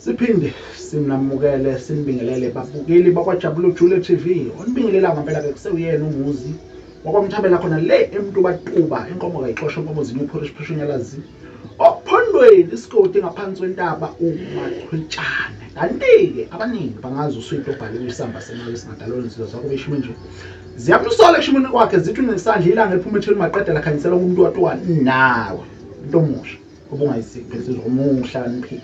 Siphinde sinamukele sinibingelele babukeli bakwaJabulujule TV. Onibingelela ngempela ke kusewuyena uMuzi wakwamthabela khona le eMtubatuba, inkomo kayixosha inkomo zinye uphorish phoshunyalazi. Ophondweni isigodi ngaphansi kwentaba uMachwetshane. Kanti-ke abaningi bangazi uswidi obhaliwe isamba semali esingadalwa insizwa zakho beshime nje. Ziyamsola ekushimeni kwakhe zithi unesandla ilanga eliphuma etheni maqeda lakhanyisela umuntu watuwa nawe. Into omusha obungayisiphi insizwa omuhlakaniphile.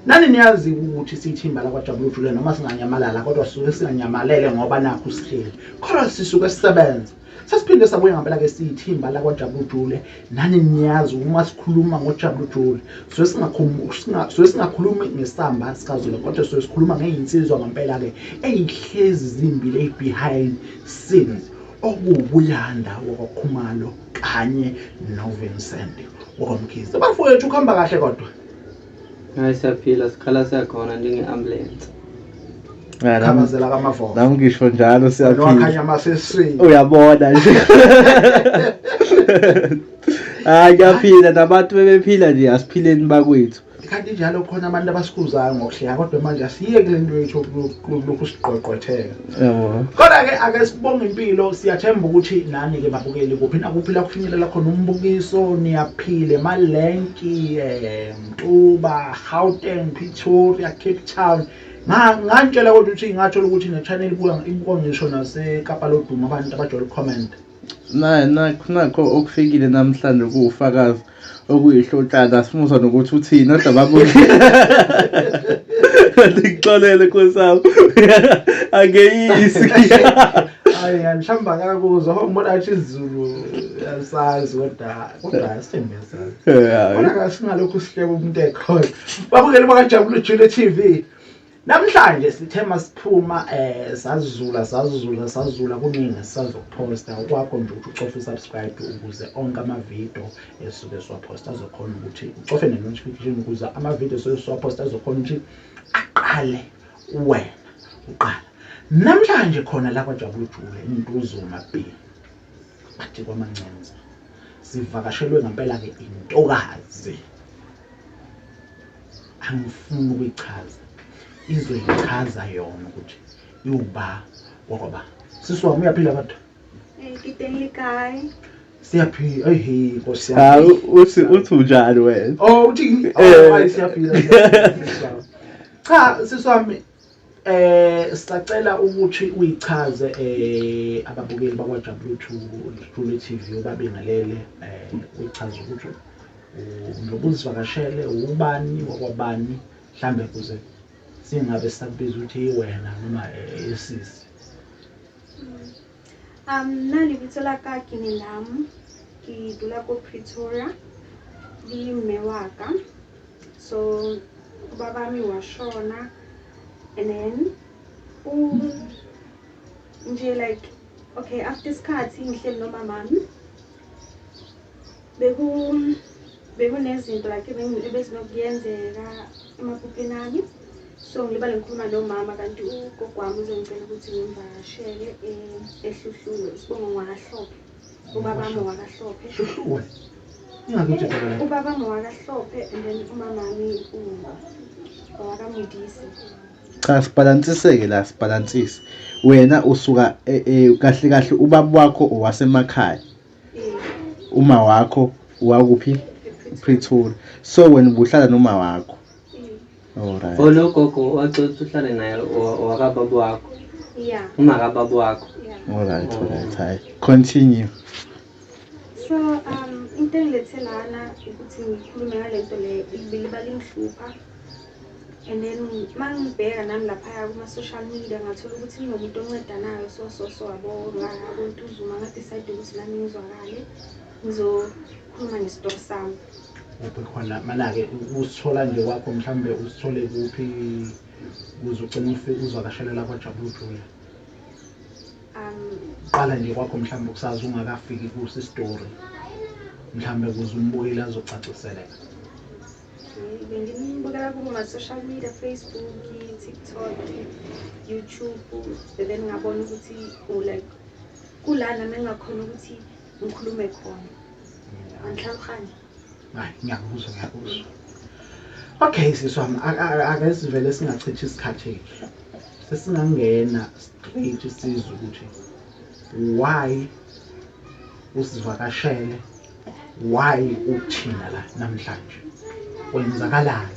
Nani niyazi ukuthi siyithimba lakwaJabulujule noma singanyamalala kodwa sisuke singanyamalele ngoba nakhu sihleli. Kodwa sisuke sisebenza. Sesiphinde sabuya ngempela ke siyithimba lakwaJabulujule. Nani niyazi uma sikhuluma ngoJabulujule suke singakhulumi ngesamba sikaZulu kodwa suke sikhuluma ngezinsizwa ngempela ke ezihlezi zimbili behind scenes okuwuBuyanda wakwaKhumalo kanye noVincent wakwaMkhize. Bafowethu kuhamba kahle kodwa. Hayi siyaphila, sikhala siyakhona njenge-ambulance. Khamazela kamavoko. Nami ngisho njalo siyaphila. Wakhanya masesini. Uyabona nje. Hayi kuyaphila nabantu bebephila nje asiphileni bakwethu. Kanti njalo khona abantu abasikhuzayo ngokuhleka kodwa manje asiyeke le nto yethu yokulokhu sigqogqotheka. Yabo. Kodwa ke ake sibonge impilo, siyathemba ukuthi nani ke babukeli kuphi nakuphi la kufinyelela khona umbukiso niyaphila emalenki, Mtuba, Gauteng, Pretoria, Cape Town. Ngantshela kodwa ukuthi ngathola ukuthi ne-channel ibukwa ngisho naseKapa lodumo abantu abajwayele ukucomment. Nakho okufikile namhlanje kuwufakazi okuyihlotshana simuzwa nokuthi uthini kodwa babuke. Ngixolele Nkosi yami. Angeyisi. Hayi mhlawumbe akakuzwa ngibona ngathi isiZulu yasazi kodwa asithembe yasazi. Kodwa singalokhu sihleka umuntu ekhona. Babukeli bakaJabulujule TV. Namhlanje sithe masiphuma sazula sazula sazula kuningi sisazokuphosta okwakho nje ukuthi ucofe usubscribe ukuze onke amavidiyo esuke siwaphosta azokhona ukuthi ucofe ne-notification ukuze amavidiyo esuke siwaphosta azokhona ukuthi aqale wena uqala. Namhlanje khona la kwaJabulujule eNtuzuma B bathi kwaMancenza sivakashelwe ngempela ke intokazi. Angifuni ukuyichaza, izoyichaza yona ukuthi iwuba wakwaba. Sisi wami uyaphila kodwa? Ke teng le kae? Siyaphila. Eyi Nkosi Hayi yami. uthi unjani wena? Oh uthi oh hayi siyaphila. Sisi wami. Cha sisi wami sicela ukuthi uyichaze ababukeli bakwaJabulujule TV ubabingelele uyichaze ukuthi njengoba uzivakashele ubani wakwabani mhlambe kuze singabe sisakubiza ukuthi wena noma esisi. Nna lebitso la ka ke Nelam, ke dula ko Pretoria le mme wa ka. So ubaba wami washona and then nje like okay after isikhathi ngihleli nomama wami bekunezinto like ebezinokuyenzeka emaphupheni ami. So ngilibale ngikhuluma nomama kanti ugogo wami uzongicela ukuthi ngimvakashele eHluhluwe, isibongo ngwakaHlophe. Ubaba wami wakaHlophe. Hluhluwe. Ingakithi phela. Ubaba wami wakaHlophe and then umama wami owakaMudisi. Cha sibalansiseke la sibalansise. Wena usuka kahle kahle ubaba wakho owasemakhaya. Uma wakho wakuphi? Pretoria. So wena ubuhlala noma wakho. Alright. Lo gogo wacela ukuthi uhlale naye owakababa wakho. Yeah. Uma kababa wakho. Yeah. Alright, alright. Hayi. Continue. So into engilethe lana ukuthi ngikhulume ngale nto le ibiliba lingihlupha. And then mangibheka nami laphaya kuma social media ngathola ukuthi nginomuntu oncedanayo so so so yabo ngaboNtuzuma nga-decide ukuthi nami ngizwakale ngizokhuluma ngesitory sami. Kuphi khona mana-ke usithola nje kwakho mhlawumbe usithole kuphi ukuze ugcine ufike uzwakashelela kwaJabulujule? Qala nje kwakho mhlawumbe kusazi ungakafiki kuso isitori mhlawumbe ukuze umbukeli azocaciseleka. Bengimbukela kuma-social media, Facebook, TikTok, YouTube, and then ngabona ukuthi like kula nami engingakhona ukuthi ngikhulume khona. Angihlawuhani. Hayi ngiyakuzwa ngiyakuzwa. Okay sisi wami, ake sivele singachithi isikhathi ethu. Sesingangena straight sizwe ukuthi why usivakashele, why uthina la namhlanje, kwenzakalani?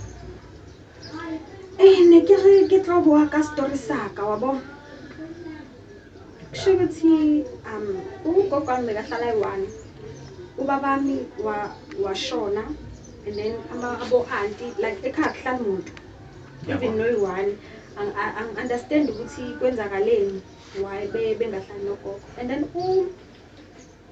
Ne ke re ke tlo bua ka story sa ka wa bo. Kusho ukuthi ugogo wami bekahlala eyi-one. Ubabami washona and then abo auntie like ekhaya kuhlala umuntu. Even noyi-one angi-understand ukuthi kwenzakaleni why bengahlali nogogo. And then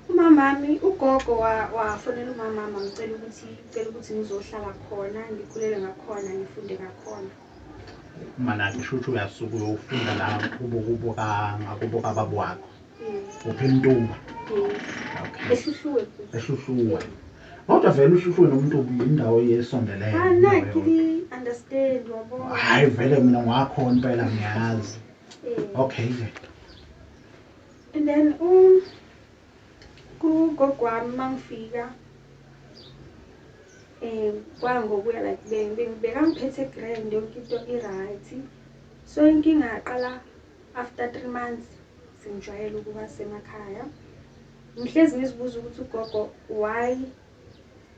umamami ugogo wafonela umamami amcela ukuthi cela ukuthi ngizohlala khona, ngikhulele ngakhona, ngifunde ngakhona. Mana ngisho ukuthi uyasuka uyofunda la kubo kubo ngakubo kababa wakho. Uphi eMtuba? Okay. Ehluhluwe futhi. Ehluhluwe. Kodwa vele uHluhluwe noMtuba indawo yesondelene. Anaki understand wabo. Hayi vele mina ngakhona impela ngiyazi. Okay ke. And then kugogo wami mangifika kwangokuya like bekangiphethe grand yonke into i-right. So inkinga yaqala after 3 months sengijwayele ukuba semakhaya. Ngihlezi ngizibuza ukuthi ugogo why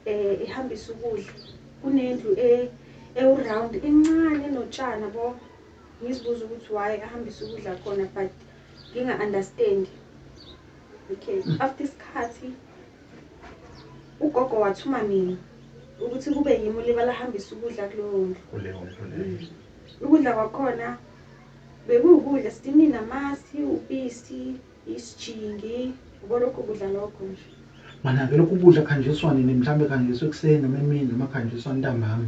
ehambisa ukudla. Kunendlu ewu-round encane enotshani yabo. Ngizibuza ukuthi why ahambisa ukudla khona but nginga-understand. Okay, after isikhathi ugogo wathuma mina ukuthi kube yimi olibala ahambisa ukudla kuleyo ndlu. Kuleyo ndlu leyo. Ukudla kwakhona bekuwukudla sitini namasi, ubisi, isijingi, yabo lokho kudla lokho nje. Mana-ke lokhu kudla kuhanjiswa nini? Mhlawumbe kuhanjiswa ekuseni noma emini noma kuhanjiswa ntambama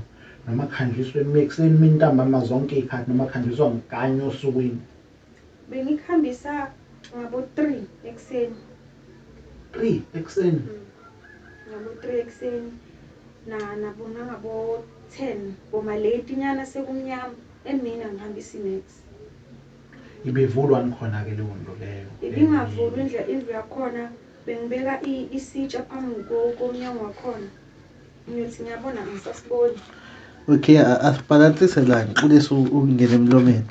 noma kuhanjiswa ekuseni, emini, ntambama zonke iy'khathi noma kuhanjiswa kanye osukwini? Bengikuhambisa ngabo 3 ekuseni. 3 ekuseni? Ngabo 3 ekuseni nabo nangabo 10 boma late nyana sekumnyama, emini angihambisi niks. Ibivulwani khona-ke leyo ndlu leyo? Ibingavulwa indlu yakhona, bengibeka isitsha phambi komnyango wakhona. Ngiyothi ngiyabona angisasiboni. Okay, asibhalansise la, ngixolise ukungena emlomeni.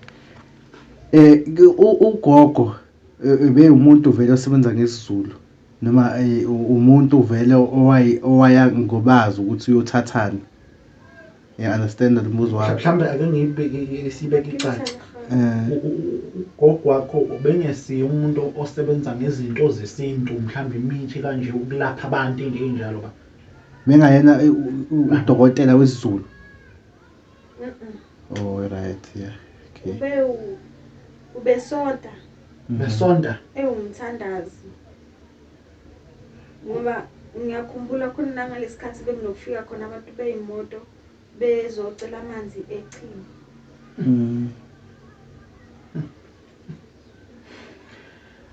Ugogo ebewumuntu vele osebenza ngesiZulu noma umuntu vele owaya ngobazi ukuthi uyothathani. You understand lo mbuzo wami? Mhlawumbe ake ngiyibeke sibeke icace. Ugogo wakho ubengesiye umuntu osebenza ngezinto zesintu, mhlawumbe imithi kanje ukulapha abantu into ey'njalo ba? Bengayena udokotela wesiZulu. Oh right, yeah. Okay. Ubesonta. Besonta? Ewumthandazi. Ngoba ngiyakhumbula khona nangalesikhathi bekunokufika khona abantu beyimoto bezocela amanzi echibi.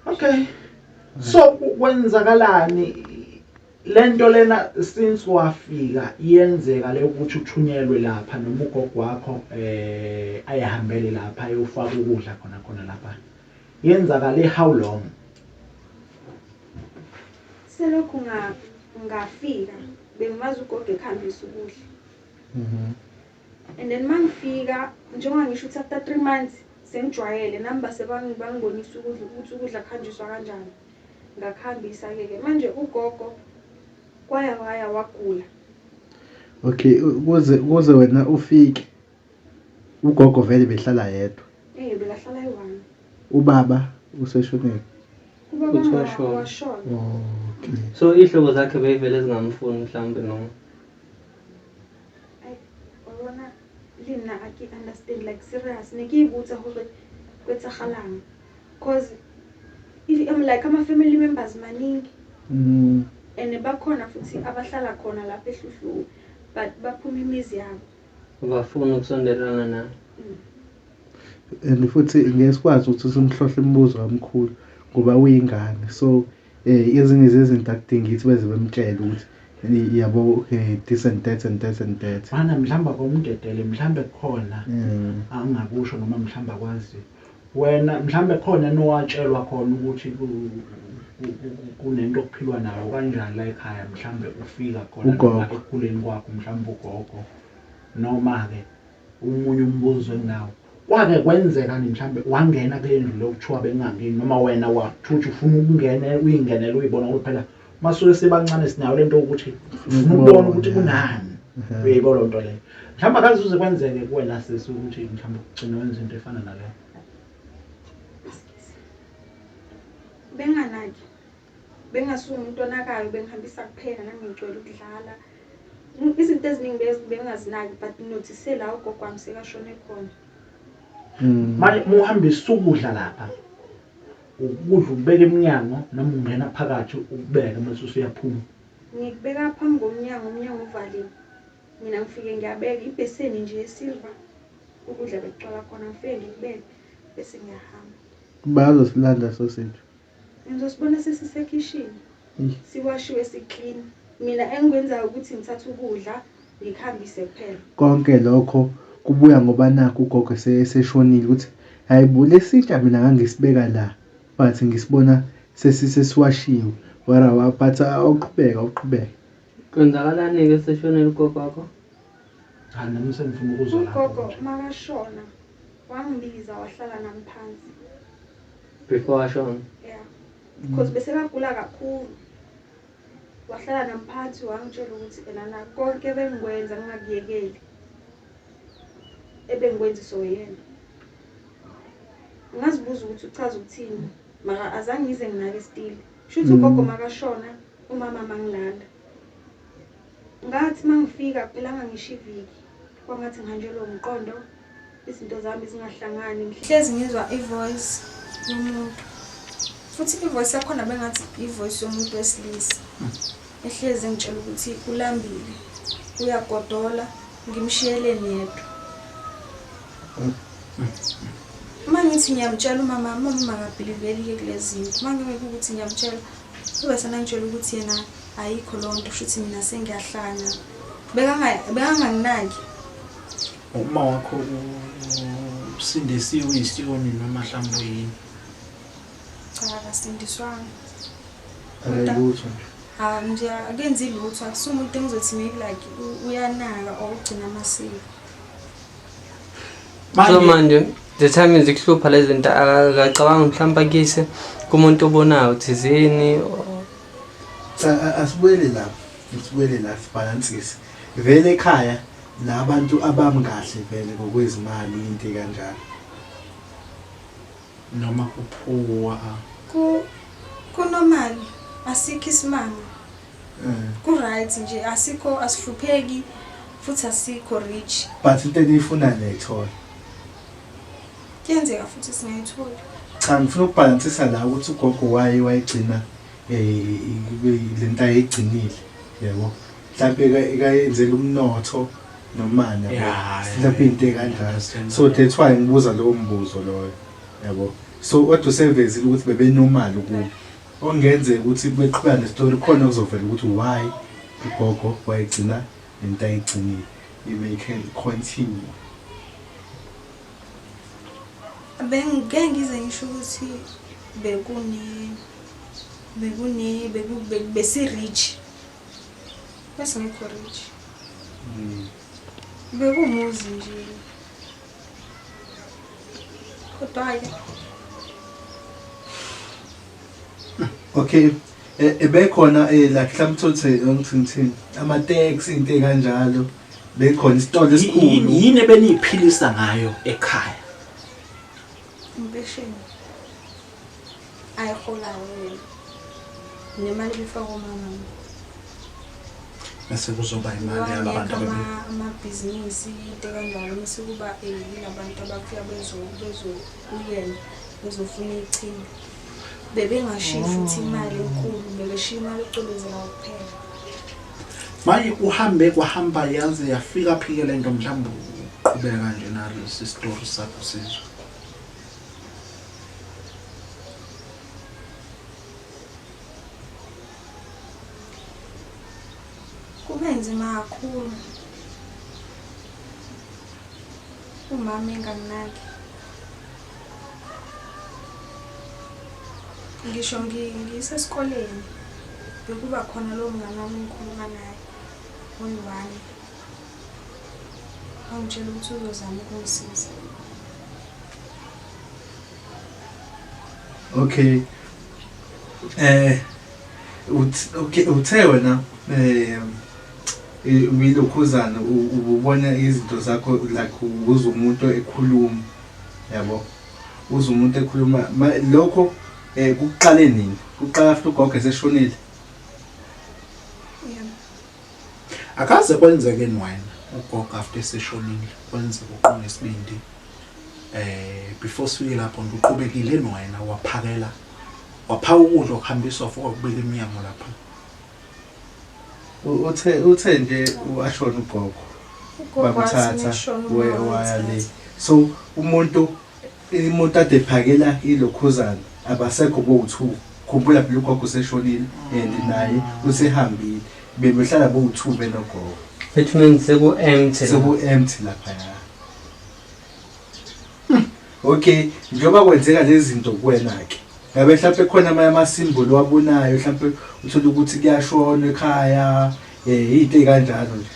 Okay. So kwenzakalani lento lena since wafika iyenzeka le ukuthi uthunyelwe lapha noma ugogo wakho ayihambele lapha ayofaka ukudla khona khona lapha? Yenzakale how long? Selokhu ngafika bengimazi ugogo ekhambisa ukudla. And then mangifika njengoba ngisho ukuthi after 3 months sengijwayele nami base bangibonisa ukudla ukuthi ukudla kuhanjiswa kanjani. Ngakuhambisa ke ke manje ugogo kwaya waya wagula. Okay, ukuze wena ufike ugogo vele behlala yedwa. Bekahlala eyi-one. Ubaba useshonile. Ubaba Uthi washona. washona. Oh, okay. So iy'hlobo zakhe beyivele zingamfuni mhlawumbe noma? Wabona le nna a ke understand like serious ne ke ibotsa hore kwetsagalang cause if I'm like ama family members maningi and bakhona futhi abahlala khona lapha eHluhluwe but baphuma imizi yabo. Abafuni ukusondelana naye. And futhi ngeke sikwazi ukuthi simhlohle imibuzo kamkhulu ngoba uyingane, so ezinye zezinto akudingi ukuthi beze bemtshele ukuthi yabo okay this and that and that and that. Mana mhlawumbe akomdedele, mhlawumbe khona angakusho noma mhlawumbe akwazi wena, mhlawumbe khona nowatshelwa khona ukuthi kunento okuphilwa nayo kanjani la ekhaya, mhlawumbe ufika khona Ugogo. noma ekukhuleni kwakho mhlawumbe ugogo. Noma-ke umunye umbuzo enginawo, kwake kwenzeka ni mhlambe wangena kule ndlu leyo kuthiwa bengingangeni, noma wena wathutha ufuna ukungena uyingenele uyibona, ngoba phela masuke sibancane sinayo lento yokuthi ufuna ukubona ukuthi kunani. Uyayibona loo nto leyo. Mhlawumbe akaze uze kwenzeke kuwena sisi ukuthi mhlawumbe ugcine wenza into efana naleyo. Benganaki, bengasuye umuntu onakayo, bengihambisa kuphela nami ngigcwele ukudlala. Izinto eziningi bengingazinaki, but nginothise la ugogo wami sekashone khona. Manje uma uhambisa ukudla lapha, ukudla ukubeka emnyango noma ungena phakathi ukubeke mase usuyaphuma? Ngikubeka phambi komnyango, umnyango uvaliwe. Mina ngifike ngiyabeka ibheseni nje yesilver, ukudla bekucwala khona, ngifike ngikubeke bese ngiyahamba. Bazosilanda sausage. Ngizosibona sesisekhishini. Siwashiwe si-clean. Mina engikwenzayo ukuthi ngithathe ukudla ngikuhambise kuphela. Konke lokho kubuya ngoba nakhu ugogo eseshonile ukuthi hayibo lesitsha mina ngangisibeka la but ngisibona sesisiwashiwe. Wara but awuqhubeka awuqhubeka. Kwenzakalani-ke seshonile ugogo wakho? Cha nami sengifuna ukuzwa lapho. Ugogo makashona wangibiza wahlala nami phansi. Before ashona? Yeah. Because bese kagula kakhulu. Wahlala nami phansi wangitshela ukuthi enana konke bengikwenza ngingakuyekeli. Ebengikwenziso yena. Ngazibuza ukuthi uchaza ukuthini, mara azange ngize nginake still. Shuthi ugogo makashona umama mangilanda. Ngathi mangifika kuphelanga ngisho iviki, kwangathi ngihanjelwe umqondo, izinto zami zingahlangani. Ngihlezi ngizwa ivoice yomuntu. Futhi ivoice yakhona bengathi ivoice yomuntu wesilisa. Ehlezi ngitshela ukuthi ulambile, uyagodola, ngimshiyeleni yedwa. Uma ngithi ngiyamtshela umama, umama akabhiliveli-ke kulezi zinto. Uma ngingeke ukuthi ngiyamtshela, ube senangitshela ukuthi yena ayikho loo nto, shuthi mina sengiyahlanya. Bekanganginaki. Uma wakho usindisiwe uyisiyoni noma mhlawumbe uyini? Cha, akasindiswanga. Akayilutho nje. Ah, nje akenzi lutho, akusiwo umuntu engizothi maybe like uyanaka or ugcina amasiko. So manje the time izikuhlupha lezi zinto, akacabanga mhlawumbe akuyise kumuntu obonayo thizeni. Cha, asibuyele lapho, asibuyele la sibhalansise. Vele ekhaya nabantu abamkahle vele ngokwezimali into kanjalo. Noma kuphuwa. Ku normal, asikho isimanga. Ku right nje, asikho, asihlupheki futhi asikho rich. But into eniyifunayo niyayithola. Kuyenzeka futhi singayitholi. Cha, ngifuna ukubhalansisa la ukuthi ugogo waye wayigcina lento ayigcinile, yabo. Mhlawumbe ikayenzela umnotho noma yabo. Mhlawumbe into ekanjalo. So that's why ngibuza lowo mbuzo loyo, yabo. So kodwa usevezile ukuthi bebenormal kubo. Okungenzeka ukuthi beqhubeka nestory khona kuzovela ukuthi why ugogo wayigcina lento ayigcinile. You may can continue. Bengike ngize ngisho ukuthi bekune bekune besi rich. Besingekho rich. Bekumuzi nje. Kodwa ke Okay, ebekhona like mhlawumbe uthole ngithini ama-taxi into ey'kanjalo, bekhona isitolo esikhulu. Yini ebeniyiphilisa ngayo ekhaya? Impesheni ayiholayo yena nemali ebifakwa umama. Bese kuzoba imali yalabantu ababe amabhizinisi into kanjalo, mase kuba yilabantu abafika bezo kuyena bezofuna ichilo. Bebengashiyi futhi imali enkulu, bebeshiya imali ecwebezelayo kuphela. Manje uhambe kwahamba yaze yafika phike lento, mhlawumbe uqhubeka nje nalesi story sakho sizwe. Kube nzima kakhulu. Umama enganginaki. Ngisho ngisesikoleni bekuba khona lowo mngani wami engikhuluma naye oyi-one. Wangitshela ukuthi uzozama ukungisiza. Okay. Okay, uthe wena uyilokhuzana ubona izinto zakho like uzwa umuntu ekhuluma, yabo, uzwa umuntu ekhuluma. Lokho kuqale nini? Kuqala after ugogo eseshonile? Yebo. Akaze kwenzeke wena ugogo after eseshonile kwenzeka uqonga isibindi before sifike lapho nje uqhubekile wena waphakela waphaka ukudla okuhambiswa futhi wakubeka iminyango lapha. Uthe nje washona ugogo bamthatha waya le, so umuntu ade ephakela ilokhuzana abasekho bowu-2. Khumbula phela ugogo useshonile and naye usehambile, bebehlala bowu-2 benogogo. Which means seku-empty. Seku-empty laphaya. Okay, njengoba kwenzeka lezi zinto kuwena-ke, ngabe mhlawumpe khona amanye amasimboli wabonayo, mhlawumpe uthole ukuthi kuyashona ekhaya, into ey'kanjalo nje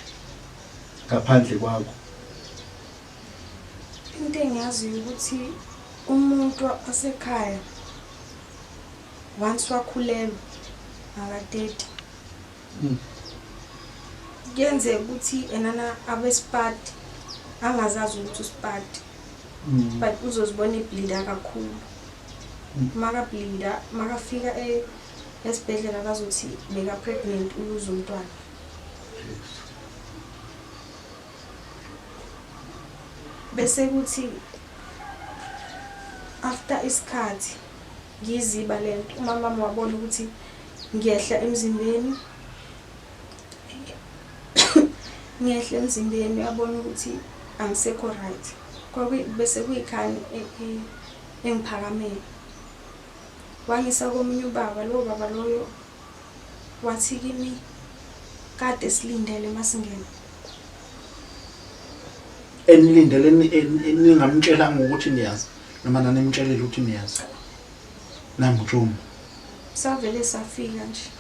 ngaphandle kwakho? Into engiyaziyo ukuthi umuntu wasekhaya once wakhulelwa akateti. Kuyenzeka ukuthi enana abesipati angazazi ukuthi usipati, but uzozibona ebleeda kakhulu. Makableeda, makafika esibhedlela bazothi beka pregnant, uluze umntwana. Bese kuthi after isikhathi ngiyiziba lento, umama wami wabona ukuthi ngiyehla emzimbeni. Ngiyehla emzimbeni, uyabona ukuthi angisekho right. Bese kuyikhani engiphakamele. Wangisa komunye ubaba, lowo baba loyo wathi kimi kade silindele masingena. Enilindele ningamtshelanga ukuthi niyazi noma nanimtshelile ukuthi niyazi? Namjuma. Savele safika nje.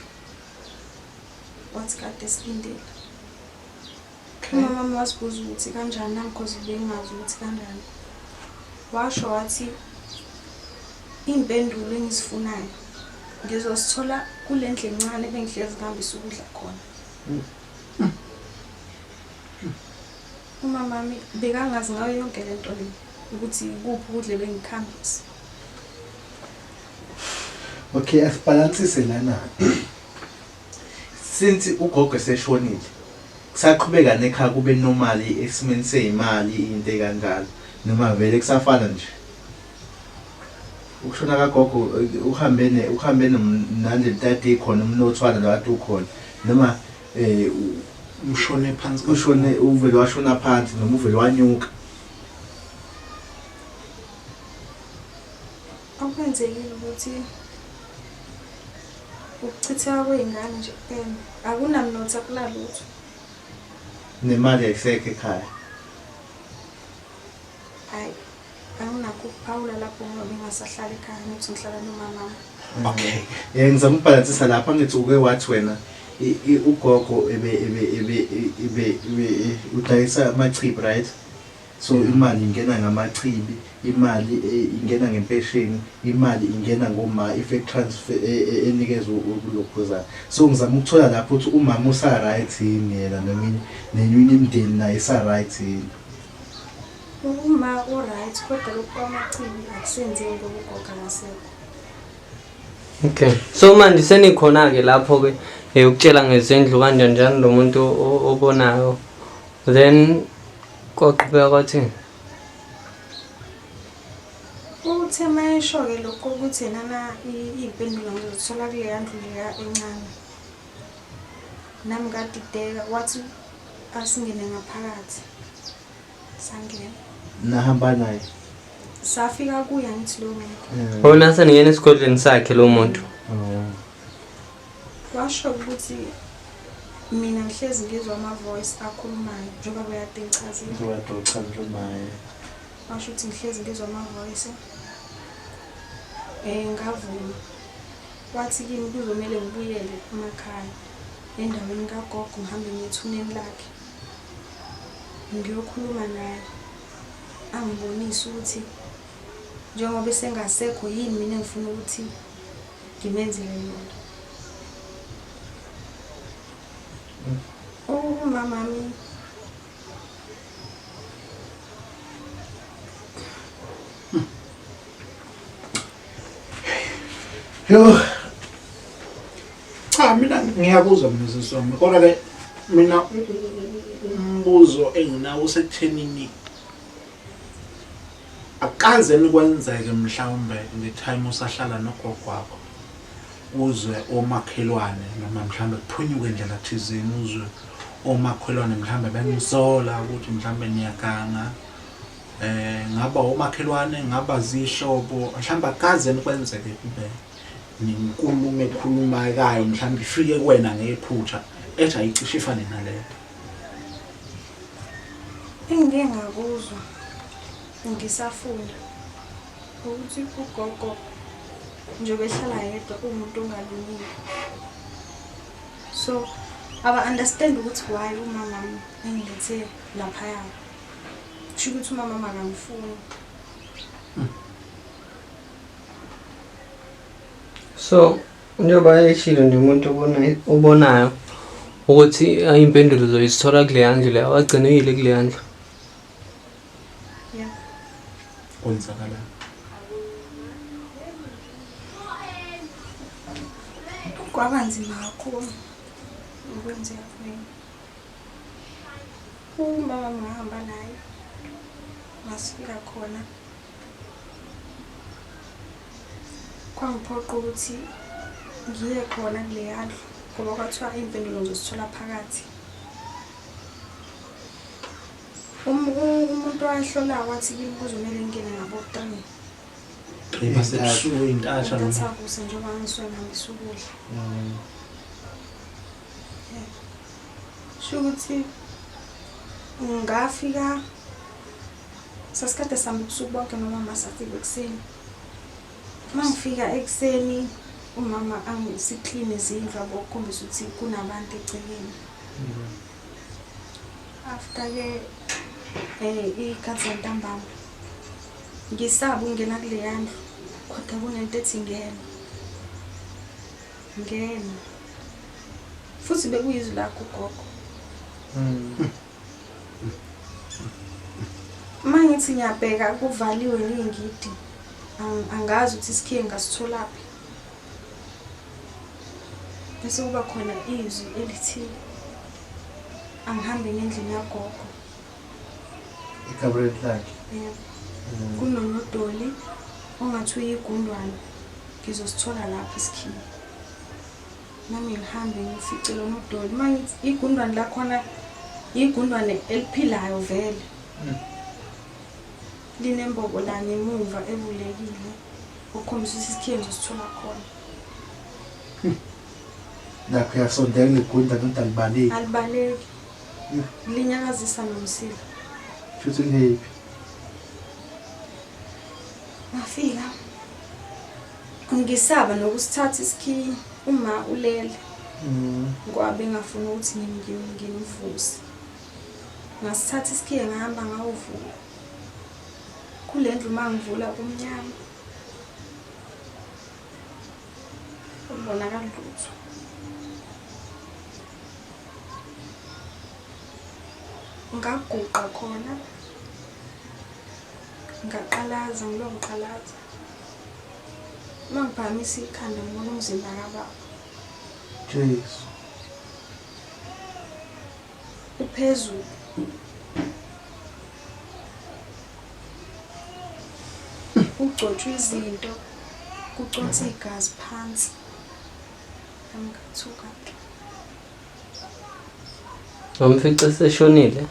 Wathi kade silindele. Umama wami wasibuza ukuthi kanjani, nami cause bengingazi ukuthi kanjani. Washo wathi iy'mpendulo engizifunayo ngizosithola kule ndlu encane bengihlezi ngihambisa ukudla khona. Umama wami bekangazi ngayo yonke le nto le ukuthi kuphi ukudla ebengikuhambisa. Okay, asibhalansise lana. Since ugogo eseshonile, kusaqhubeka nekhaya kube normal esimeni seyimali into ekanjalo noma vele kusafana nje? Ukushona kagogo uhambe ne uhambe nale nto ikhona umnothwana lo kade ukhona, noma ushone phansi, ushone uvele washona phansi noma uvele wanyuka? Okwenzekile ukuthi ukuchitheka kwey'ngane nje kuphela, akunamnotho, akunalutho. Nemali ayisekho ekhaya? Hhayi, anginakho ukuphawula lapho ngoba bengasahlali ekhaya, ngithi ngihlala nomama. Okay. Ngizama ukubhalansisa lapha, ngithi uke wathi wena ugogo ebe ebe ebe ebe udayisa amachibi, right? So imali ingena ngamachibi, imali ingena ngempesheni, imali ingena ngoma effect transfer enikezwe kulokhuzana. So ngizama ukuthola lapho ukuthi umama usa right yini yena, neminye neminye imindeni naye isa right yini. Uma u-right, kodwa lokhu kwamachibi akusenzeki ngoba ugogo akasekho. Okay. So manje senikhona-ke lapho-ke ukutshela ngezindlu kanjani njani lo muntu obonayo. Then kwaqhubeka kwathini? Uthe mayesho-ke lokho ukuthi yenana iy'mpendulo ngizozithola kuleya ndlu leya encane. Nami ngadideka, wathi asingene ngaphakathi. Sangena. Nahamba naye? Safika kuye, angithi lowo muntu. Wona seningena esigodlweni sakhe lo muntu. Washo ukuthi mina ngihlezi ngizwa ama-voice akhulumayo njengoba bekade ngichazile. Njengoba uchazimayo. Washo ukuthi ngihlezi ngizwa ama-voice. Ngavuma. Wathi kimi kuzomele ngibuyele emakhaya endaweni kagogo ngihambe ngiye ethuneni lakhe. Ngiyokhuluma naye angibonise ukuthi njengoba esengasekho yini mina engifuna ukuthi ngimenzele yona. Umamami Yo. Cha mina ngiyakuzwa mina sisi wami. Kodwa ke mina umbuzo enginawo usekuthenini akaze nikwenzeke mhlawumbe nge-time usahlala nogogo wakho uzwe omakhelwane noma mhlawumbe kuphunyuke ndlela thizeni uzwe omakhelwane mhlawumbe benisola ukuthi mhlawumbe niyaganga ngaba omakhelwane ngaba zihlobo mhlawumbe akaze nikwenzeke kube nenkulumo ekhulumakayo mhlawumbe ifike kuwena ngephutha ethi ayicishe ifane naleyo. Engike ngakuzwa ngisafunda ukuthi ugogo njengoba ehlala yedwa uwumuntu ongalungile, so aba-understand ukuthi why umamami engilethe laphaya. Kusho ukuthi umamami akamfuni. So njengoba eshilo nje umuntu obonayo ukuthi iy'mpendulo uzoyizithola kuleya ndlu leyo, wagcina uyile kuleya ndlu. Yeah. Kwenzakalani? Kwaba nzima kakhulu ukwenzeka kumina. Umama ngahamba naye masifika khona kwangiphoqa ukuthi ngiye khona kuleya ndlu ngoba kwathiwa iy'mpendulo ngizozithola phakathi. Umuntu owayehlolayo wathi kimi kuzomele ngingene ngabo-3. 3 basebusuku intatha noma Intathakusa njengoba ngisuke ngihambisa ukudla. Sho ukuthi ngafika sasikade sihamba ubusuku bonke nomama safika ekuseni. Uma ngifika ekuseni umama angisikline izindlu yabo ukukhombisa ukuthi kunabantu egcekeni. After ke iy'khathi zantambama ngisaba ukungena kuleya ndlu kodwa kunento ethi ngena. Ngena. Futhi bekuyizwi lakho ugogo. Uma ngithi ngiyabheka kuvaliwe ngey'ngidi, angazi ukuthi isikhiye ngingasitholaphi. Bese kuba khona izwi elithi angihambe ngendlini yagogo. Ekamereni lakhe. Yebo. Kunonodoli ongathi uyigundwane, ngizosithola lapho isikhiye. Nami ngihambe ngifice lona udoli. Uma ngithi igundwane lakhona igundwane eliphilayo vele. Linembobo la ngemuva evulekile okukhombisa ukuthi isikhiye ngizosithola khona. Nakho uyasondela igundane kodwa alibaleki. Alibaleki. Linyakazisa nomsila. Futhi lihephi. Ngafika ngisaba nokusithatha isikhiye uma ulele ngoba bengafuni ukuthi ngimvuse. Ngasithatha isikhiye ngahamba ngawuvula. Kule ndlu uma ngivula kumnyama. Akubonakali lutho. Ngaguqa khona ngaqalaza ngilo ngiqalaza. Uma ngiphakamisa ikhanda ngibona umzimba kababa. Jesu. Uphezulu. Ugcotshwe izinto, kuconsa igazi phansi. Ngathuka. Wamfica seshonile?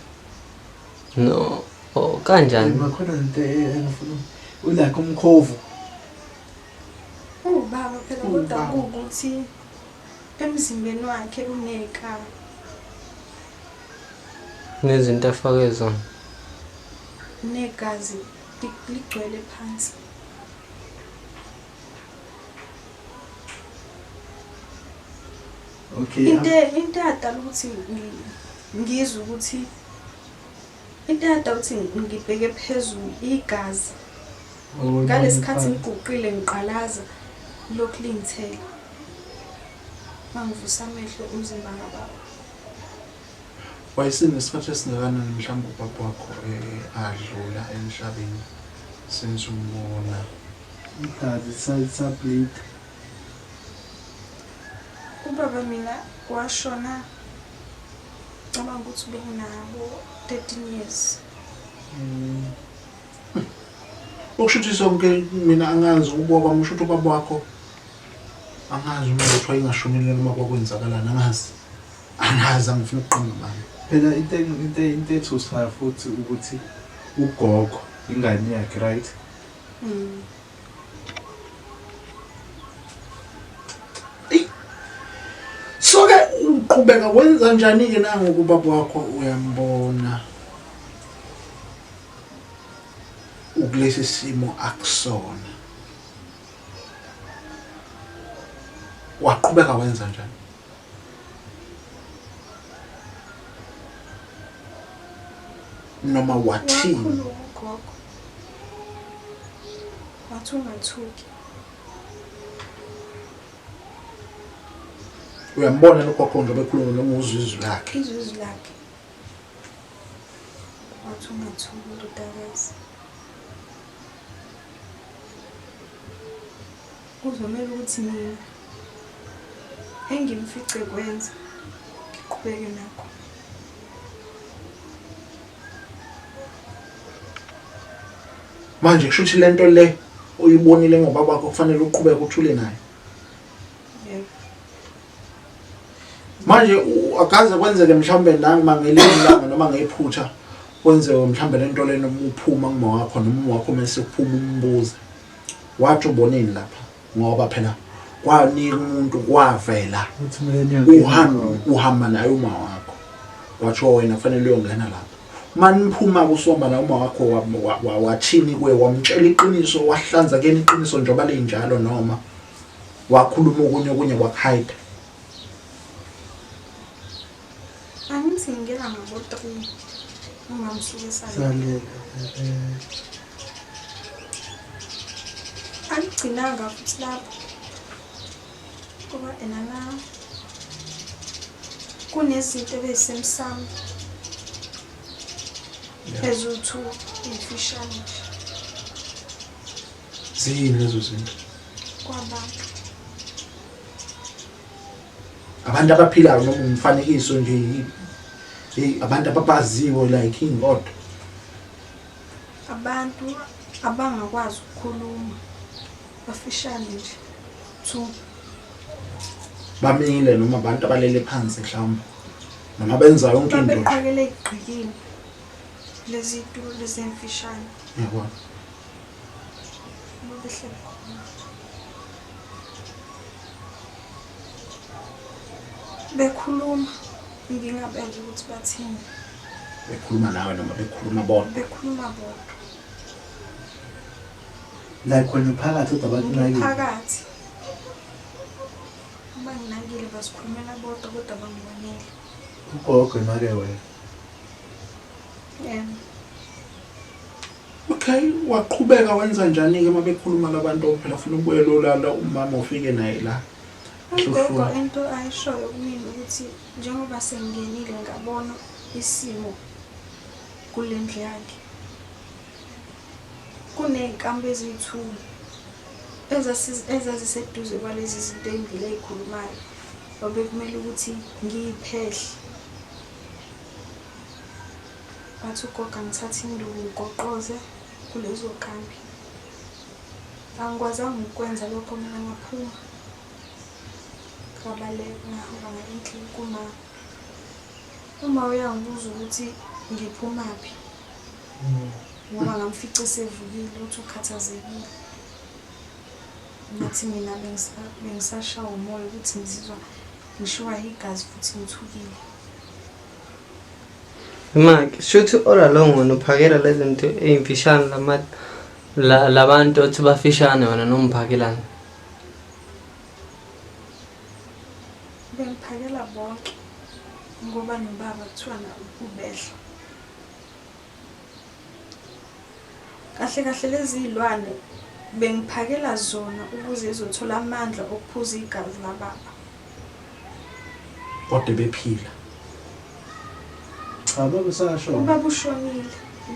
No, oh, kanjani? Makhona into engifuna ulakhe umkhovu. Ubaba phela kodwa kuwukuthi emzimbeni wakhe uney'nkaba. Nezinto afake zona. Negazi ligcwele phansi. Okay. Into eyadala ukuthi ngizwe ukuthi Into eyada ukuthi ngibheke phezulu igazi. Ngalesikhathi ngiguqile ngiqalaza lokhu lingithela. Mangivusa amehlo umzimba kababa. Wayesenesikhathi esingakanani mhlawumbe ubaba wakho adlula emhlabeni since umbona? Igazi lisableed. Ubaba mina washona cabanga ukuthi benginabo 13 years. Okusho ukuthi sonke mina angazi ukubuka kwami, usho ukuthi ubaba wakho angazi uma kuthiwa ingashonile noma kwakwenzakalani, angazi. Angazi, angifuni ukuqamba amanga. Phela into ethusayo futhi ukuthi ugogo ingane yakhe, right? So ke uqhubeka wenza njani ke nangoku ubaba wakho uyambona ukulesi simo akusona? Waqhubeka wenza njani? Noma wathini? Wakhuluma ugogo. Wathi ungathuki. Uyambona nogogo njengoba ekhuluma noma uzwa izwi lakhe? Izwi izwi lakhe. Wathi ungathuki ndodakazi. Kuzomela ukuthi mina engimfice kwenza ngiqhubeke nakho. Manje kusho ukuthi lento le uyibonile ngobaba wakho kufanele uqhubeke uthule naye. Yebo. Manje akaze kwenzeke mhlawumbe noma ngelinye ilanga noma ngephutha kwenzeke mhlawumbe lento le noma uphuma kuma wakho noma uma wakho mase kuphuma umbuze. Wathi uboneni lapha ngoba phela kwanika umuntu kwavela Uthi kumele niyongena uhamba khona. uhamba naye uma wakho. Wathiwa wena kufanele uyongena lapha. Maniphuma kusomba la uma wakho wathini kuye, wamtshela iqiniso, wahlanza kuyena iqiniso njengoba linjalo noma wakhuluma okunye okunye wakuhide? Angithi ngingena ngabo 3 uma ngisuke salele. Salele. Angigcinanga futhi lapho. Ngoba ena la kunezinto ebezisemsamo. Eziwu-2 ey'mfishane nje. Ziyini lezo zinto? Kwabantu. Abantu abaphilayo noma umfanekiso nje hey abantu ababaziwe like ingodo. Abantu abangakwazi ukukhuluma bafishane nje 2. Bamile noma abantu abalele phansi mhlawumbe noma benza yonke into nje. Babeqhakele igqikini lezi tulo lezi emfishane. Ngiyabona. Babehleli khona. Bekhuluma ngingabezwa ukuthi bathini. Bekhuluma nawe noma bekhuluma bodwa? Bekhuluma bodwa. Like wena uphakathi kodwa bakunakile. Phakathi. Banginakile basikhulumela bodwa kodwa bangibonile. Ugogo nake wena. Yeah. Okay, waqhubeka wenza njani ke mabekhuluma labantu phela ufuna ukubuyela olala umama ufike naye la. Ugogo into ayishoyo kumina ukuthi njengoba sengingenile ngabona isimo kule ndlu yakhe. Kuney'nkambi eziyi-2 ezaziseduze kwalezi zinto ey'mbili ey'khulumayo. Babekumele ukuthi ngiyiphehle. Wathi ugogo angithathe induku ngigoqoze kulezo kambi. Angikwazanga ukukwenza lokho mina ngaphuma. Ngabaleka ngahamba ngaya endlini kuma. Uma uyangibuza ukuthi ngiphumaphi. Ngoba ngamfica esevukile ukuthi ukhathazekile. Ngathi mina bengisashawa umoya ukuthi ngizizwa ngishiwa igazi futhi ngithukile. Mike, shuthi all along wena uphakela lezi zinto ey'mfishane labantu othi bafishane wena nomphakelani. Bengiphakela bonke ngoba nobaba kuthiwa ubehla. Kahle kahle lezi zilwane bengiphakela zona ukuze zizothola amandla okuphuza igazi lababa. Kodwa bephila. Cha baba usashona. Ubaba ushonile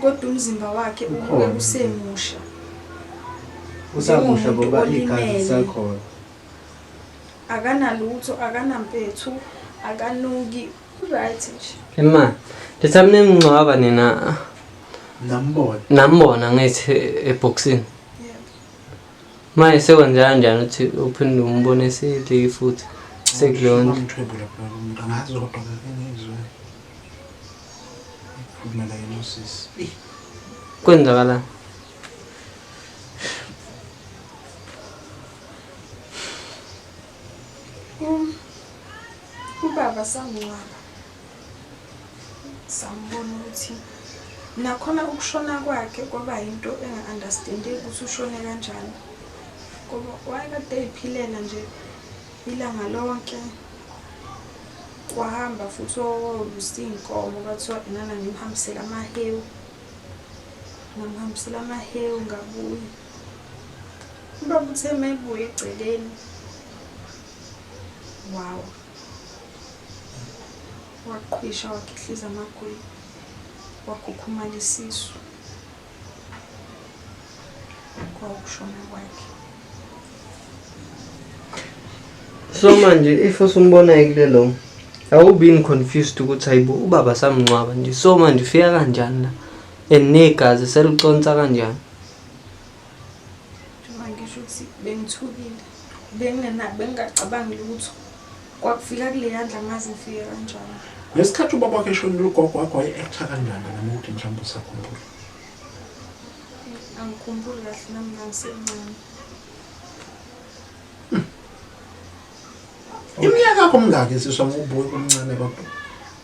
kodwa umzimba wakhe ubuke Ukhona. usemusha. Usamusha Njengomuntu ngoba igazi olimele. lisakhona. Akanalutho, akanampethu, akanuki, right nje. Ema, the time nimngcwaba nina Nambona. nambona ngithi ebhoksini. Yebo. Manje sekwenza kanjani ukuthi uphinde umbone sele futhi sekuleyo ndlu? Bamthwebula phela lo muntu angazi kodwa ke ngizwe. Ikhulumela yena usisi. Eyi, Kwenzakalani? Ubaba samngcwaba. Sambona ukuthi nakhona ukushona kwakhe kwaba yinto enga-understandeki ukuthi ushone kanjani. Ngoba wayekade ey'philela nje ilanga lonke. Wahamba futhi wayolusa iy'nkomo kwathiwa enana ngimhambisele amahewu. Ngamhambisela amahewu ngabuya. Ubaba uthe uma ebuya egcekeni, wawa. Waqhwisha wakhihliza amagwinya, wakhukhumala isisu. Kwawukushona kwakhe. So manje if usumbona kulelo awubini confused ukuthi hayibo ubaba samngcwaba nje so manje ufika kanjani la and negazi seliconsa kanjani? Njengoba ngisho ukuthi bengithukile, bengingacabangile ukuthi kwakufika kuleya ndlu angazi ngifike kanjani. Ngesikhathi ubaba wakhe eshonile ugogo wakho waye-act-a kanjani noma ukuthi mhlawumbe usakhumbula? Angikhumbuli kahle nami ngangisemncane. Iminyaka yakho mingaki siswa ngokubuka kumncane kodwa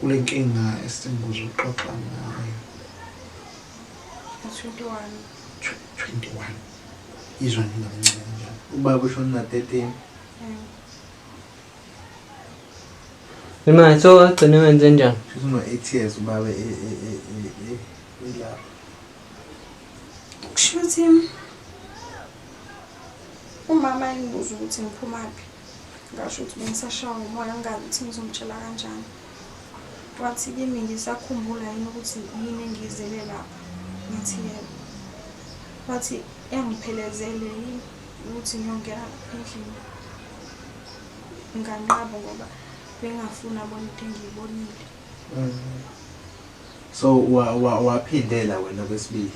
kule nkinga esinguze uxoxa ngayo? 21. 21. Izwa nje indaba encane kanjani. Ubaba ushone na 13. Manje so wagcina wenze njani? Shuthi uno 8 years ubaba elapha. Kusho ukuthi umama engibuza ukuthi ngiphumaphi. Ngasho ukuthi bengisashawa umoya ngingazi ukuthi ngizomtshela kanjani. Wathi kimi ngisakhumbula yini ukuthi yini engiyizele lapha. Ngathi yebo. Wathi engiphelezele yini ukuthi ngiyongena lapha endlini. Nganqaba ngoba bengingafuni abone into engiyibonile. So waphindela wena kwesibili.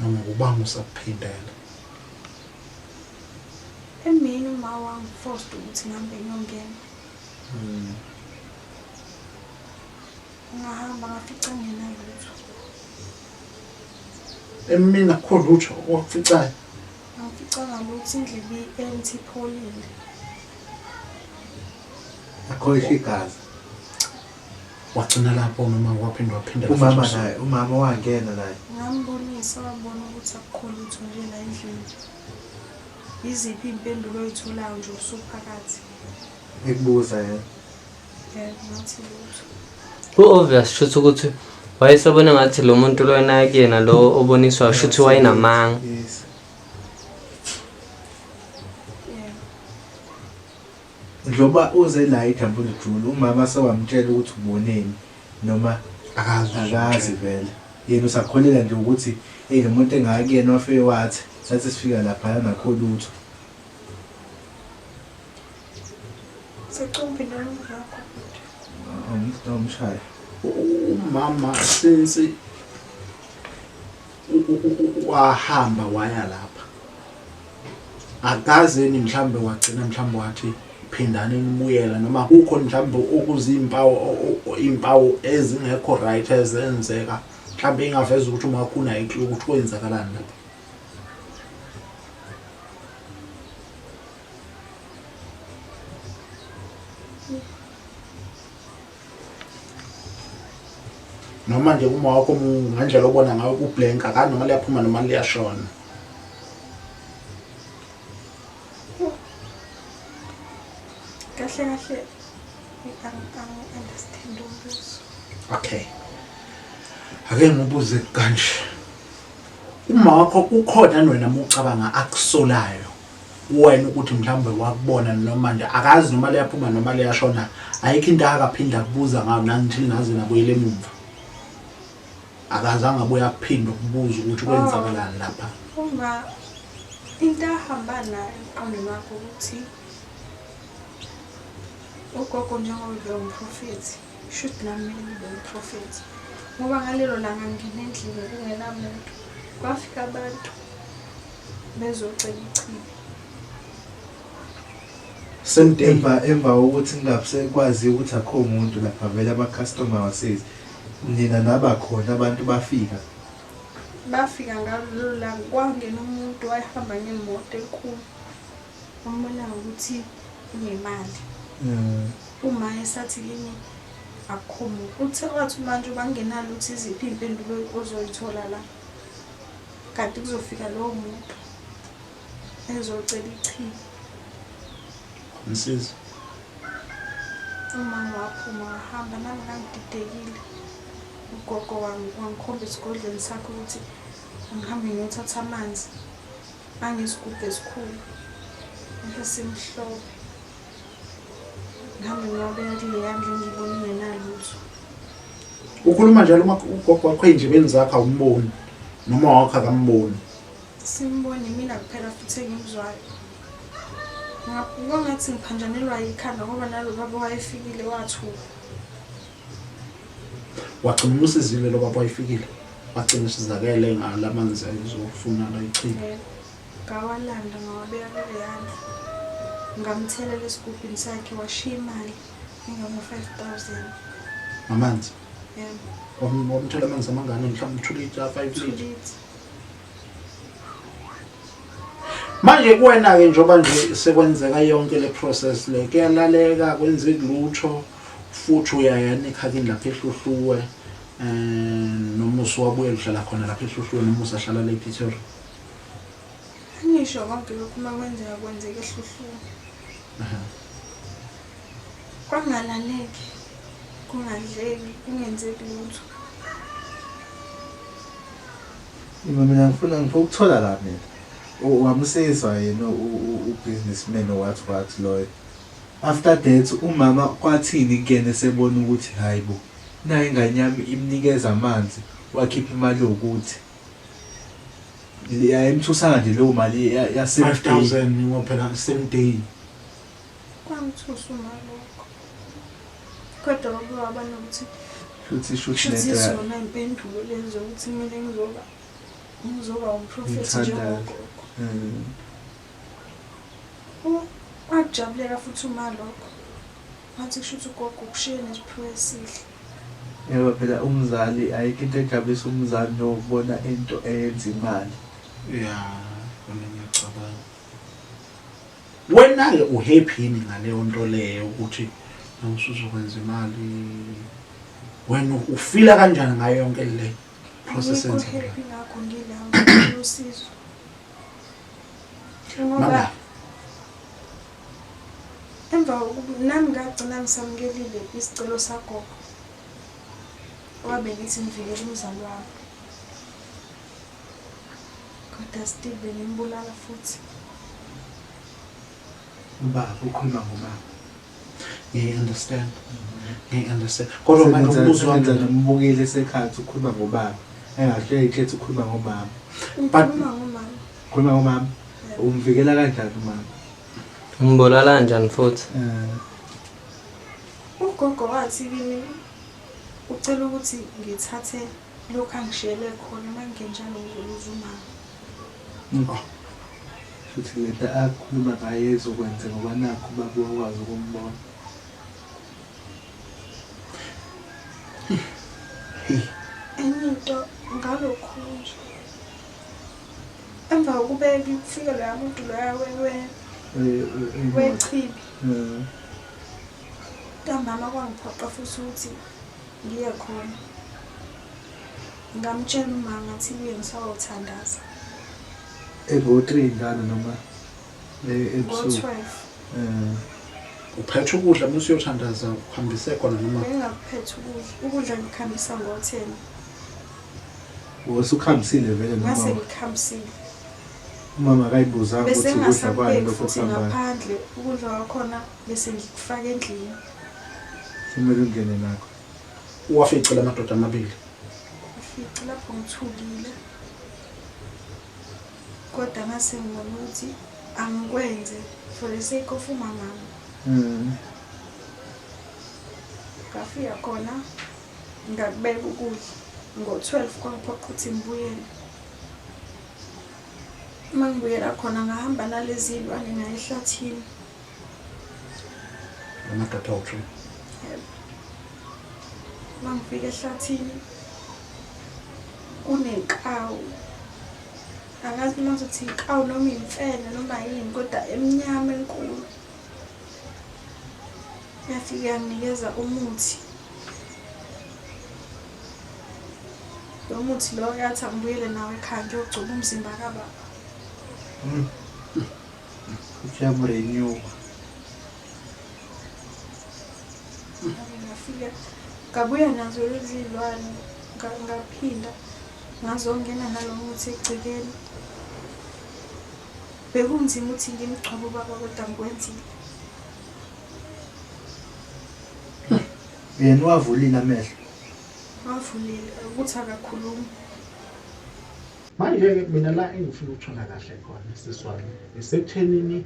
Noma ubanga usakuphindela. Emini uma wangiforced ukuthi ngihambe ngiyongena. Ngahamba ngafica ngingenalutho. Emini akukho lutho owakuficayo. Angificanga lutho, indlu ibi-empty ipholile. Akho igazi. Wagcina lapho noma waphinde waphindela Umama futhi naye, umama wangena naye. Ngambonisa wabona ukuthi akukho lutho nje la endlini. Yiziphi iy'mpendulo oy'tholayo nje usuphakathi? Ekubuza yena. Yebo, ngathi lutho. Ku-obvious shuthi ukuthi wayesebona ngathi lo muntu lona kuyena lo oboniswayo shuthi wayenamanga. Yes. Yebo. Njengoba uze la eJabule Jule, umama sewamtshela ukuthi uboneni noma Akazi. akazi vele. Yena usakholela nje ukuthi hey lo muntu engakuyena wafike wathi sathi sifika lapha nakho lutho. Sicela ungiphindele umbuzo wakho bhuti. Awumshaya. Umama since wahamba waya lapha akazeni mhlambe wagcina mhlambe wathi phindani nibuyela noma kukho mhlambe okuzimpawu impawu ezingekho right ezenzeka mhlambe ingaveza ukuthi uma wakho unayo inkinga ukuthi kwenzakalani lapha. Noma nje uma wakho ngendlela obona ngayo kublank akani noma liyaphuma noma liyashona. Kahle kahle angi-understand umbuzo. Okay. Ake ngibuze kanje. Uma wakho ukhona wena mucabanga akusolayo wena ukuthi mhlawumbe wakubona noma nje akazi noma liyaphuma noma liyashona, ayikho into akaphinda kubuza ngayo nangithi naze nabuyele emumva. Akazange abuye akuphinda ukubuza ukuthi kwenzakalani lapha. Uma into ahamba nayo emqondweni wakho ukuthi ugogo njengoba bewumprofethi, shuthi nami kumele ngibe umprofethi. Ngoba ngalelo langa ngingena endlini kungenamuntu, kwafika abantu bezocela ichibi. Same day. Emva kokuthi kungasekwazi ukuthi akho muntu lapha, vele ama-customer wasezi nina nabakhona abantu bafika. Bafika ngalelo langa kwangena umuntu wayehamba ngemoto enkulu, umbona ukuthi unemali. Uma esathi kimi akukho muntu, uthe wathi manje ubangenalo ukuthi iziphi iy'mpendulo ozoyithola la, kanti kuzofika lowo muntu ezocela ichibi. Msizi. Uma ngiwaphuma wahamba nami ngangididekile. Ugogo wangikhomba esigodlweni sakhe ukuthi ngihambe ngiyothatha amanzi angesigubhu esikhulu esimhlophe. Ngihambe ngiwabeka kuleya ndlu engiyibona ingenalutho. Ukhuluma njalo uma ugogo wakho ey'ndlebeni zakho awumboni noma wakho akamboni. Simboni mina kuphela futhi engimzwayo. Kwangathi ngiphanjanelwa yikhanda ngoba nalo baba wayefikile wathuka. Wagcina umsizile lo baba wayefikile. Wagcina usizakele ngalamanzi ayezofuna la ichibi. Ngawalanda ngawabeka kuleya ndlu. Ngamthelela esigubhini sakhe washiya imali engama-5 000. Ngamanzi. Yebo. Wamthela amanzi amangani, mhlawumbe 2 litre, 5 2 litre. litre. Manje kuwena-ke njengoba nje sekwenzeka yonke le process le, kuyalaleka kwenzeki lutho futhi uyaya nekhakini lapha eHluhluwe, noma usuwabuyela uhlala khona lapha eHluhluwe noma usahlala le ePretoria? Angisho konke lokhu uma kwenzeka kwenzeka eHluhluwe. Kwangalaleki, kungadleki, kungenzeki lutho. Ima mina ngifuna ukuthola la mina. Wamsizwa yena u-businessman wathi loyo. After that umama kwathini kuyena esebona ukuthi hayi bo, nayi ingane yami imnikeza amanzi wakhipha imali yokuthi yayimthusanga nje leyo mali ya same day. 5000 ngoba phela same day. Kwangithusa uma lokho. Kodwa ngoba wabona ukuthi Shuthi shuthi shuthi lento izona iy'mpendulo lezi zokuthi kumele ngizoba umprofethi Ngithandaze. njengogogo. Wakujabulela futhi uma lokho. Wathi kusho ukuthi ugogo ukushiye nesiphiwo esihle. Yebo phela umzali ayikho into ejabulisa umzali nokubona into eyenza imali. Ya, kona ngiyacabanga. Wena-ke uhappy yini ngaleyo nto leyo ukuthi usuzokwenza imali? Wena ufila kanjani ngayo yonke le process Angikho enzekayo? happy ngakho ngila ngifuna usizo. Ngoba Mama, emva kokuba nami ngagcina ngisamukelile isicelo sagogo. Wabe ngithi ngivikele umzali wami. Kodwa still bengimbulala futhi. Ubaba ukhuluma ngobaba. Ngiyi-understand. Ngiyi-understand. Kodwa manje umbuzo wami Senza nombukeli esekhaya ukhuluma ngobaba. Engahle ikhethe ukhuluma ngomama. Ngikhuluma ngomama. Ukhuluma ngomama. Umvikela kanjani umama? Umbulala kanjani futhi? Ugogo wathi kimi ucela ukuthi ngithathe lokhu angishiyele khona, uma ngingenjalo ngizoluza umama. Futhi lento akhuluma ngayo ezokwenza ngoba nakho ubaba wakwazi ukumbona. Enye into ngalokhu nje. Emva kokubeka kufike loya muntu loya wechibi. Ntambama kwangiphoqa futhi ukuthi ngiye khona. Ngamtshela uma ngathi kuye ngisayothandaza. Ego-3 njalo noma ebusuku. Ngo-12. Uphethe ukudla uma usuyothandaza uhambise khona noma Bengingakuphethe ukudla. Ukudla ngikuhambisa ngo-10. Usukhambisile vele Ngase noma ngikhambisile. umama akayibuzanga Bese ukuthi ukudla kwani ngingasakubeki lokho futhi kuhambayo. ngaphandle, ukudla kwakhona bese ngikufaka endlini. Kumele ungene nakho. Waficela amadoda amabili. Afice lapho ngithukile. Kodwa ngase ngibona ukuthi angikwenze for the sake of umamami. Ngafika khona ngakubeka ukudla ngo-12 kwangiphoqa ukuthi ngibuyele. Uma ngibuyela khona ngahamba nalezi zilwane ngaya ehlathini. Amadoda awu-3. Yebo. Uma ngifika ehlathini kunenkawu. Angazi noma ngizothi inkawu noma imfene noma yini kodwa emnyama enkulu. Yafike yanginikeza umuthi. Lo muthi lo yathi angibuyele nawo ekhaya ngiyogcoba umzimba kababa. Uyakurenew. Ngake ngafika ngabuya nazo lezi zilwane ngaphinda ngazongena nalo muthi egcekeni. Bekunzima ukuthi ngimgcobe ubaba kodwa ngikwenzile. Yena wavulile amehlo. Wavulile ukuthi akakhulumi. Manje-ke mina la engifuna ukuthola kahle khona sisi wami isekuthenini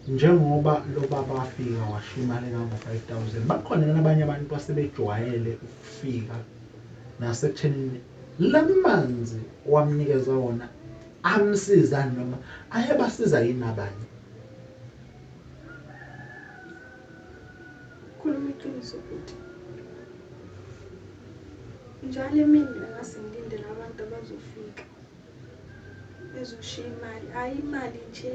njengoba lo baba wafika washiya imali engango-5,000 bakhona nabanye abantu asebejwayele ukufika nasekuthenini la manzi owamnikeza wona amsiza noma ayebasiza yini abanye? Khuluma iqiniso bhuti. Njalo emini mina ngase ngilindele abantu abazofika bezoshiya imali, hhayi imali nje.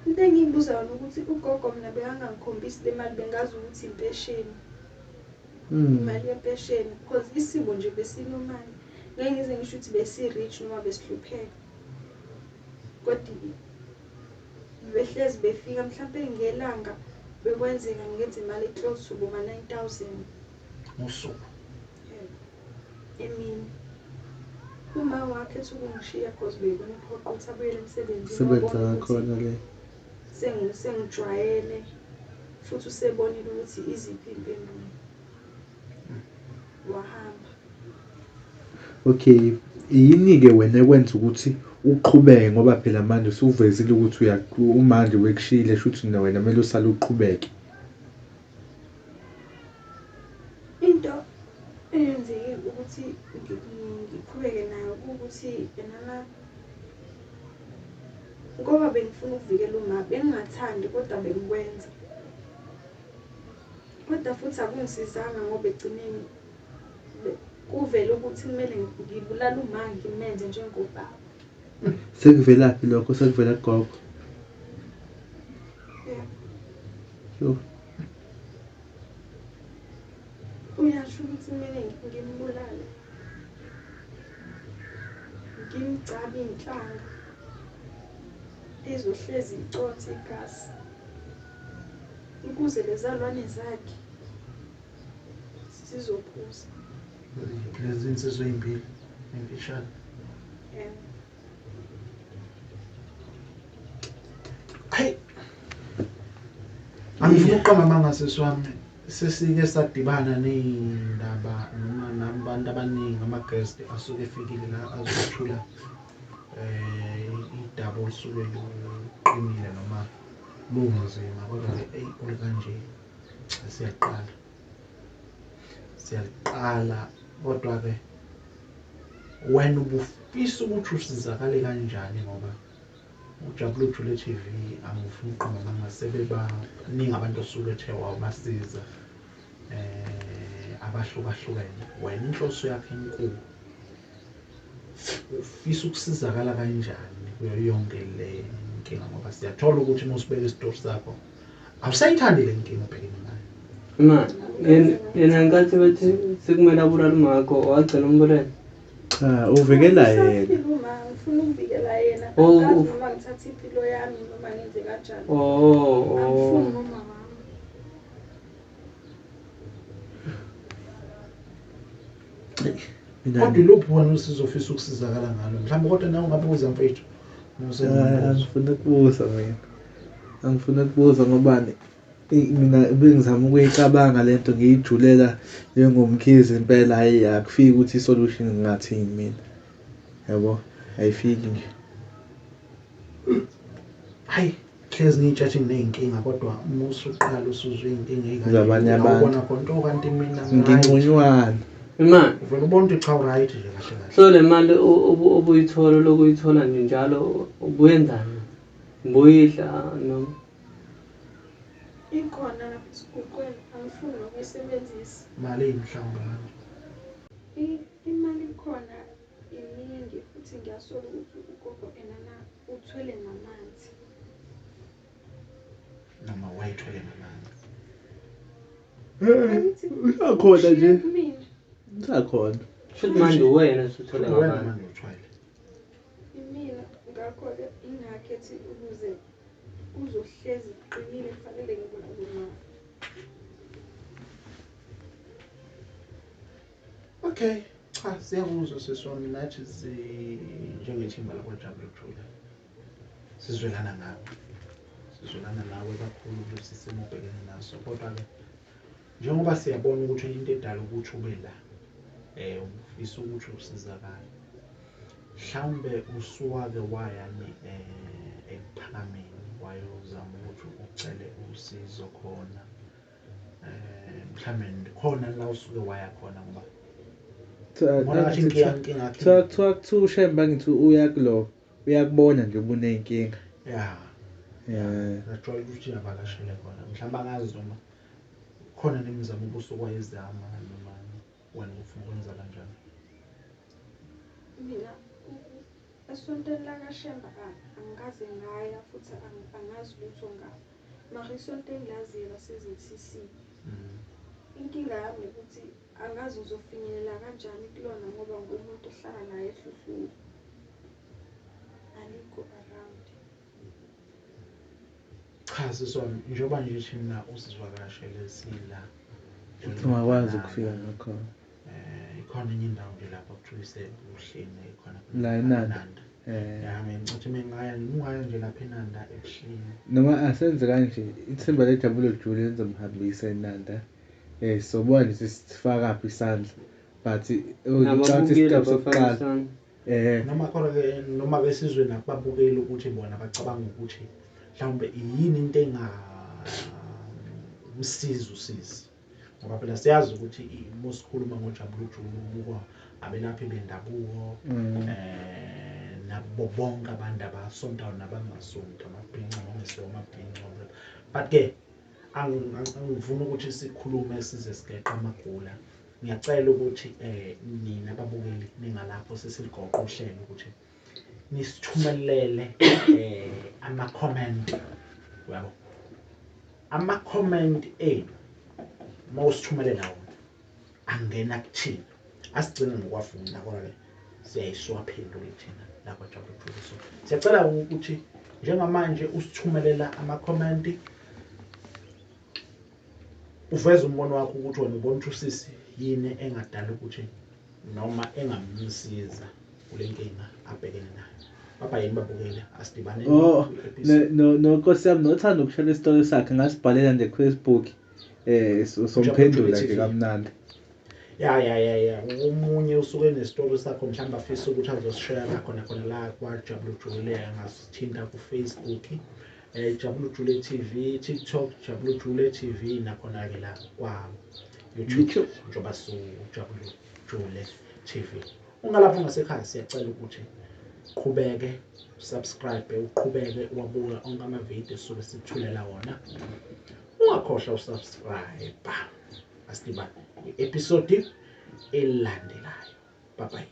Into engiyibuza yona ukuthi ugogo mina bekangangikhombisi le mali bengazi ukuthi impesheni. Imali yempesheni because isimo nje besinomali. Ngeke ngize ngisho ukuthi besi-rich noma besihlupheka. Kodwa behlezi befika mhlampe ngelanga bekwenzeka ngenza imali e-close to boma 9,000 Ngosuku. Emini. Uma wakhetha ukungishiya cause bekumphoqa ukuthi abuyele emsebenzini. Sebenza wabona ukuthi khona le. Sengijwayele futhi usebonile ukuthi iziphi iy'mpendulo. Wahamba. Okay, yini-ke wena ekwenza ukuthi uqhubeke ngoba phela manje usuvezile ukuthi umanje wekushiyile shuthi wena kumele usale uqhubeke. Into eyenzeke ukuthi ngiqhubeke nayo ukuthi enana ngoba bengifuna ukuvikela uma bengingathandi kodwa bengikwenza. Kodwa futhi akungisizanga ngoba ekugcineni kuvele ukuthi kumele ngibulale uma ngimenze njengobaba. Sekuvelaphi lokho? Sekuvela kugogo? Yeah. Yo. Uyasho ukuthi kumele ngimbulale. Ngimgcabe inhlanga. Ezohlezi iconsa igazi. Ukuze lezalwane zakhe zizophuza. Lezi insizwa ey'mbili emfishane. Yebo. Hayi. Angifuni ukuqamba amanga sisi wami. Sesike sadibana ney'ndaba noma nabantu abaningi ama-guest asuke efikile la azothula idaba olusuke luqinile noma lunzima kodwa-ke eyi olukanje siyaqala. Siyaqala kodwa-ke wena ubufisa ukuthi usizakale kanjani ngoba uJabula Jule TV angifuni ukuqamba amanga sebebaningi abantu osuke ethe wabasiza abahlukahlukene. Wena inhloso yakho enkulu ufisa ukusizakala kanjani kuyo yonke le nkinga ngoba siyathola ukuthi uma usibeka isitori sakho awusayithandi le nkinga obhekene nayo. Ma, yena ngenkathi bethi sekumele abulale umakho wagcina umbulele. Cha, uvikela yena. Ngisaphila uma ngifuna ukuvikela yena. Oh, Angazi uf- noma ngithathe impilo yami noma ngenze kanjani. Oh, Angifuni oh. noma wami. Mina Kodwa iluphi wena usizo ofisa ukusizakala ngalo mhlawumbe, kodwa nawe ungabuza mfethu. Hayi, angifuni ukubuza mina, angifuni ukubuza ngobani. Mina bengizama ukuyicabanga lento, ngiyijulela njengoMkhize impela. Hhayi, akufiki ukuthi i-solution ngingathini mina, yabo, ayifiki nje. Hayi, hlezi ngiyitshathi nginey'nkinga, kodwa uma usuqala usuzwe iy'nkinga ey'kanje, Zabanye abantu. ubona khona into kanti mina ngi-right. Nginconywana. Imali. Uvele ubone ukuthi cha, u-right nje kahle kahle. So le mali obuyithola, lokuyithola nje njalo, ubuyenzani? Ubuyidla noma? Ikhona lapha esiguqweni, angifuni nokuyisebenzisa. Malini mhlawumbe manje? Imali ikhona iningi, futhi ngiyasola ukuthi ugogo enana uthwele ngamanzi. Noma wayethwele ngamanzi? Angithi Usakhona nje. ushiye kumina. Usakhona. Shuthi manje uwena osuthwele Wena ngamanzi. manje uthwele. Imina, ngakho-ke ingakhethi ukuze kuzohlezi kuqinile kufanele ngibulawe imali. Okay, cha, siyakuzwa siswami. Nathi njengethimba lakwaJabule Jule sizwelana nawe, sizwelana nawe kakhulu kulesi simo obhekene naso. Kodwa-ke njengoba siyabona ukuthi into edala ukuthi ube la, ufisa ukuthi usizakale, mhlawumbe usuwake waya ekuphakameni, wayozama ukuthi ucele usizo khona, mhlawumbe khona la usuke waya khona, ngoba ngibona ngathi inkinga inkinga yakho. Kuthiwa uShembe, ngithi uyakulo, uyakubona nje ubuney'nkinga. Ya. Ngajwayele ukuthi avakashele khona mhlawumbe, angazi noma khona nemizamo obusuke wayizama, noma wena ufuna ukwenza kanjani. Mina esontweni lakaShembe angikaze ngaya, futhi angazi lutho ngalo. Mara isonto engilaziyo lase-ZCC. Inkinga yami ukuthi angazi ngizofinyelela kanjani kulona, ngoba ngumuntu ohlala naye eHluhluwe. Alikho around. Cha siswami, njengoba nje thina usizwakashele sila. Ungakwazi ukufika ngakhona. Ikhona enye indawo nje lapha kuthiwa iseBuhleni khona. La eNanda. Ya, ngicathi mengaya, ungaya nje lapha eNanda eBuhleni. Noma asenze kanje, ithimba leJabulo Jule lizomhambisa eNanda. Sobona nje sifakaphi isandla, but ngicabanga ukuthi Nababukeli isitepu abafake sokuqala isandla. Noma khona ke, noma ke sizwe nakubabukeli ukuthi bona bacabanga ukuthi mhlawumbe yini into engamsiza usizi, ngoba phela siyazi ukuthi uma sikhuluma ngoJabula Jule ubukwa abelaphi bendabuko, nabo bonke abantu abasontayo nabangasonti, amabhinca nongesiwo amabhinca. But ke angifuni ukuthi sikhulume size sigeqe amagula. Ngiyacela ukuthi nina ababukeli ningalapho sesiligoqa uhlelo ukuthi nisithumelele ama-comment, uyabo, ama-comment enu uma usithumelela wona angena kuthina, asigcine ngokwafunda, kodwa-ke siyayisiwaphendule thina la kwaJabula Jule. So siyacela ukuthi njengamanje usithumelela ama-comment, uveze umbono wakho ukuthi wena ubona ukuthi usisi yini engadala ukuthi noma engamsiza kule nkinga abhekene nayo. Baba yini babukele, asidibane Oh, kwi-episode. No, Nkosi yami, nothanda ukushare isitori sakhe ngasibhalela nje ku-Facebook, somphendula nje TV. Kamnandi. Ya, omunye usuke nesitori sakho mhlawumbe afisa ukuthi azosishare khona khona la kwaJabula Jule, angasithinta ku-Facebook, Jabula Jule TV, TikTok Jabula Jule TV, nakhona ke la kwa YouTube YouTube. njengoba su Jabula Jule TV. Ungalapho ngasekhaya, siyacela ukuthi qhubeke subscribe, uqhubeke wabuka onke amavidiyo esuke sithulela wona, ungakhohlwa usubscribe. Asidibane kwi-episode elandelayo. Bye bye.